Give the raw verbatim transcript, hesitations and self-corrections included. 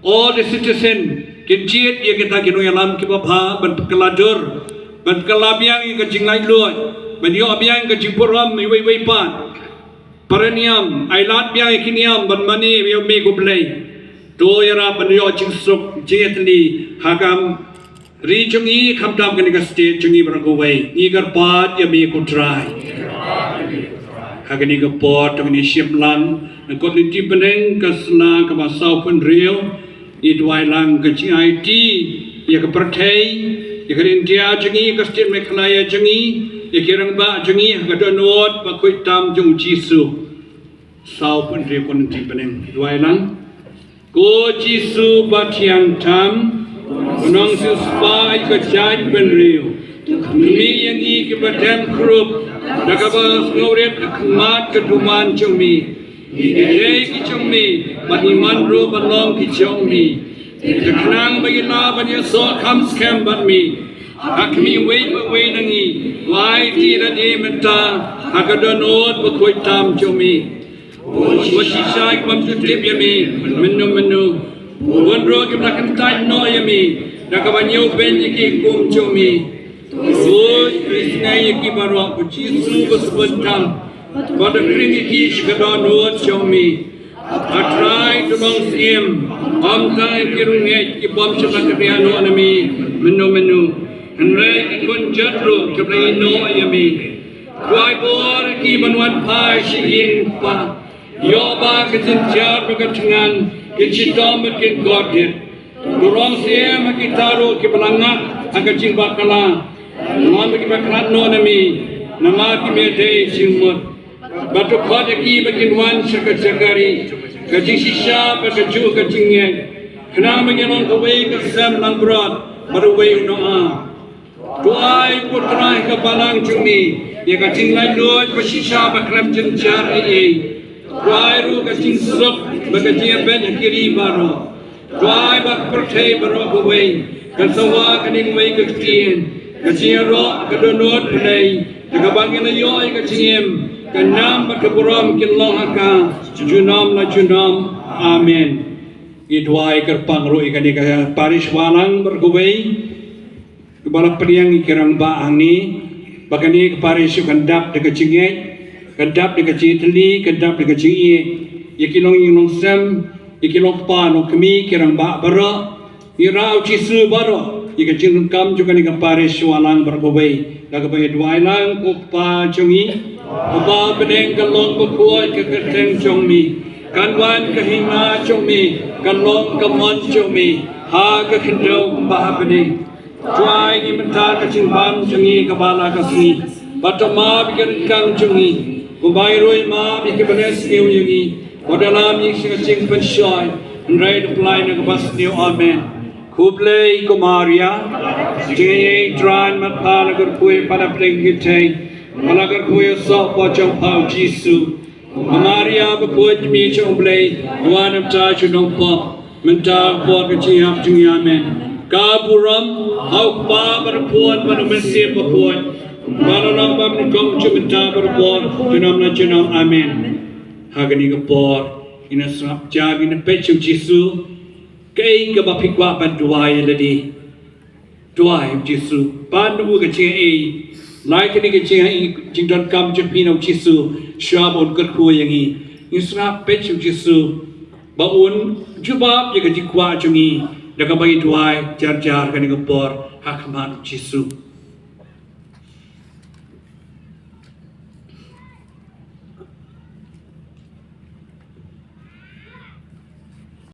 All the citizen kin jied ïa kita ki nongïalam kiba bha ban pynkylla dur, ban pynkylla biang ïa ka jinglaitluid, ban ïoh biang ka jingburom iwei iwei pat. Para niam, ailad biang ïa ki niam ban mane ïa me ko Blei. To ïarap ban ïoh jingsuk jingïatylli ha ka ri jong ngi, khamtam kane ka state jong ngi baroh kawei. Ngi kyrpad ïa me ko Trai. Ha kane ka por to ngin ïa shim lang na kot lynti bneng ka sla kaba saw phew hynriew. Ngi duwai lang ka jingaiti ïa ka pyrthei, ïa ka India jong ngi, ka state Meghalaya jong ngi, ïa ki rangbah jong ngi ha ka dohnud bakhuid tam jong u Jisu. Saw phew hynriew, kot lynti bneng. Duwai lang. Ko Jisu bathiang tam, u nongsiewspah ïa ka jaitbynriew, to khmih ïa ngi kiba dem khrup da kaba sngewrit ha khmat ka duwan jong me. Ngi dei ki jong me bad ngi man ruh ban long ki jong me. Te khnang ba ngi lah ban ïasoh kham skhem bad me, ha khmih uwei pa uwei na ngi, to aiti lade mynta ha ka dohnud bakhuid tam jong me. Bun shisha ki bym ju tip ïa me mynno mynno. Bun ruh kiba la kyntait noh ïa me da kaba ñiewbeiñ ïa ki hukum jong me. Bun shisha ïa ki baroh, ko Jisu ba sbun tam, bad to khring ïa ki sha ka dohnud jong me. A Trai, to long syiem, ym tang ïa ki riewngeit ki bym shym la kynriah noh na me mynno mynno, hynrei ki khun jait ruh kiba la ïehnoh ïa me. To ai bor ïa ki ban wan phai sha ïing u Kpa. Ïoh ba ka jynjar bad ka thngan kin shitom bad kin kordit. To long syiem ha kita ruh kiba la ngat ha ka jingbakla, namar ba ki bakla noh na me, namar ki me dei jingmut. Bad to khot ïa ki ba kin wan sha ka jaka rieh, ka jingshisha bad kajuh ka jingngeit, khnang ba ngin long kawei ka sem langbrot bad uwei u nongaw. To ai, ko Trai, ha ka balang jong me ïa ka jinglaitluid ba shisha ba khlem jynjar ei ei. To ai ruh ka jingsuk bad ka jingïabeit ha ki ri baroh. To ai ba ka pyrthei baroh kawei kan sawa kane kawei ka ktien, ka jingïaroh ka dohnud Blei, da kaba ngin ïoh ïa ka jingim, ka nam bad ka burom kin long ha ka junom la junom. Amen. Ngi duwai kyrpang ruh ïa kane ka parish Balang baroh kawei. Kaba la pdiang ïa ki rangbah hangne ba kane ka parish kan dap da ka jingngeit, kan dap da ka jingïatylli, kan dap da ka jingïeit ïa ki longïing longsem, ïa ki longkpa longkmie, ki rangbah baroh. Ngi rah, u Jisu, baroh ïa ka jingdonkam jong kane ka parish Balang baroh kawei. Da kaba ngi duwai lang, ko Kpa jong ngi uba ha bneng, kan long bakhuid ka kyrteng jong me, kan wan ka hima jong me, kan long ka mon jong me ha ka khyndew kumba ha bneng. To ai ïa ngi mynta ka jingbam jong ngi kaba la ka sngi, bad to map ïa ki ryngkang jong ngi kumba ngi ruh ngi map ïa kiba la sniew ïa ngi. Wat ïalam ïa ngi sha ka jingpynshoi, hynrei to pynlait na kaba sniew. Amen. Khublei ko Maria, jingaiei Trai, mat pha la kyrkhu ïa pha na pdeng ki kynthei, bad la kyrkhu ïa u soh jong pha u Jisu. Ko Maria bakhuid, Kmie jong u Blei, to wan na ka bynta jong ngi ki nongpop, mynta bad ha ka por ka jingïap jong ngi. Amen. Ka burom ha u Kpa bad ha u Khun bad ha u Mynsiem Bakhuid, kumba la long bad mynnyngkong, mynta bad ha ka por, junom la junom. Amen. Ha kane ka por ngin ïa sngap jar, ngin ïa peit sha u Jisu. Kaei kaba phi kwah ban duwai ïa lade? Duwai ïa u Jisu, pan ïa u ka jingaiei. Lai kane ka jingaiei, jingdonkam jong phi na u Jisu, shuwa ba un kyrkhu ïa ngi. Ngin sngap peit sha u Jisu ba un jubab ïa ka jingkwah jong ngi da kaba ngi duwai jar jar kane ka por ha khmat u Jisu.